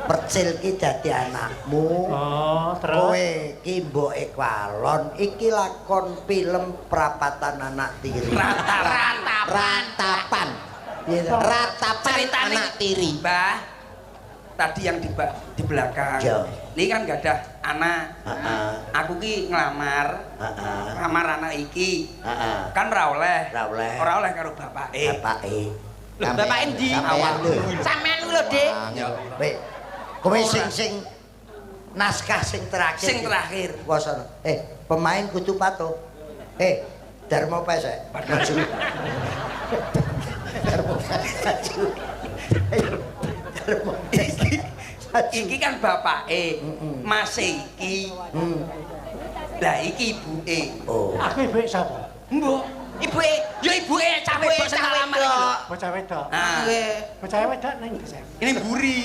Percil ki dadi anakmu. Oh, terus. Kowe ki mboke Kwalon, iki lakon film Prapatan Anak Tiri. Ratapan. Ratapan. Piye to? Ratapan Ceritane anak tiri. Mbah. Tadi yang di belakang. Iya. Ini kan gak ada anak. Heeh. Aku ki ngelamar. Heeh. Ngelamar anak iki. Heeh. Kan ora oleh. Ora oleh. Ora oleh karo bapake. Bapake. Lho, bapake endi? Sampean lho. Sampean lho, Dik. Weh, kowe sing sing naskah sing terakhir. Sing terakhir. Wasono. Eh, pemain kudu patuh. Eh, Darmo Pesek. Maju. Darmo Pesek maju. Ayo, Darmo Pesek. Maju. Iki kan bapake. Mm-mm. Mase iki. Lah iki ibuke. Oh. Aku ibu sapa? Mbok. Ibuke, Ya ibuke cah ibuke wedok sing cah nglamar iki lho. wedok. Bocah wedok. Nah, Nggih. Bocah wedok nang ndi, Sam? ini buri.